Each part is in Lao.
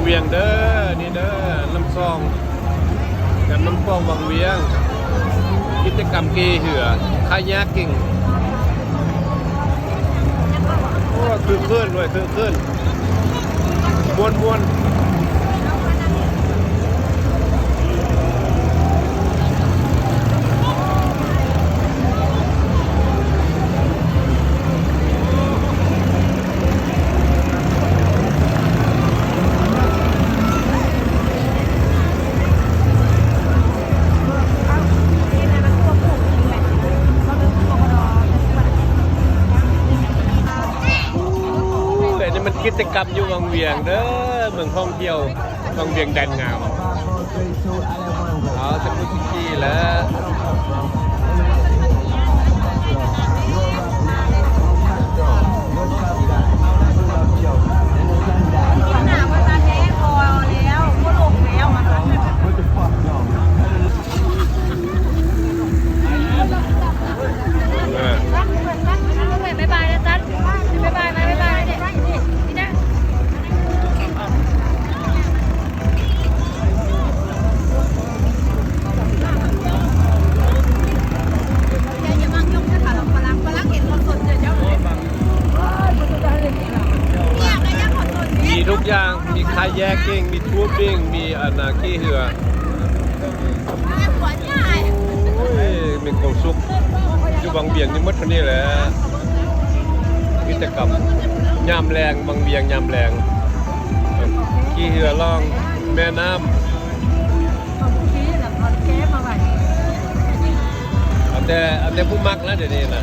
ວຽງເດີ ນີ້ເດີ ນ້ຳຊອງ ແຄມນ້ຳຊອງວັງວຽງ ກິດຈະກຳຂີ່ເຮືອ ຄາຍັກກິ້ງ ໂອ້ ຄຶກຄື້ນເວີຍ ຄຶກຄື້ນ ມ່ວນໆ. ໂອ້ຍ ອັນນີ້ມັນກິດຈະກຳຢູ່ວັງວຽງເດີ ເມືອງທ່ອງທ່ຽວວັງວຽງແດນງາມ. ເອົາ ຈັກຜູ້ຊິຂີ່ແລ້ວ. ມີທຸກຢ່າງ ມີຄາຍັກກິ້ງ ມີທູບບິ້ງ ມີອັນນ່າຂີ່ເຮືອ. ໂອ້ຍ ມີຄວາມສຸກ ຢູ່ວັງວຽງນີ້ໝົດເທົ່ານີ້ແຫຼະ ກິດຈະກຳຍາມແລງ ວັງວຽງຍາມແລງ ຂີ່ເຮືອລ່ອງແມ່ນ້ຳ. ເອົາແຕ່ ເອົາແຕ່ຜູ້ມັກລະ ດຽວນີ້ນະ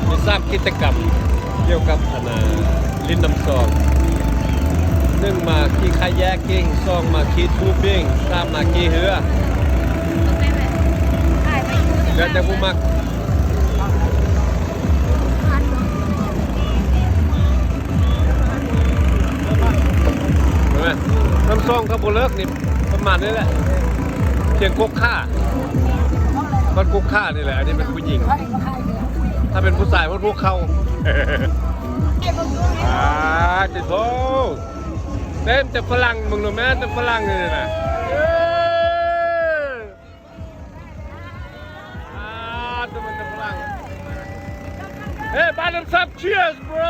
ມີສາມກິດຈະກຳກ່ຽວກັບອັນນ່າ ຫຼິ້ນນ້ຳຊອງ ໜຶ່ງມາຂີ່ຄາຍັກກິ້ງ ສອງມາຂີ່ທູບບິ້ງ ສາມມາຂີ່ເຮືອ ແລ້ວແຕ່ຜູ້ມັກ. ເຫັນໄໝ? ນ້ຳຊອງກໍບໍ່ເລິກນີ້ ປະມານນີ້ແຫຼະ ພຽງກົກຂາ ຮອດກົກຂານີ້ແຫຼະ. ອັນນີ້ເປັນຜູ້ຍິງ ຖ້າເປັນຜູ້ຊາຍຮອດຫົວເຂົ່າ. ອາ ຕິໂທ ເຕັມແຕ່ຝຣັ່ງ ເບິ່ງດູແມ່ນແຕ່ຝຣັ່ງນີ້ນະ. ອາ ແຕ່ມັນແຕ່ຝຣັ່ງ. Hey, buy them some. Cheers, bro.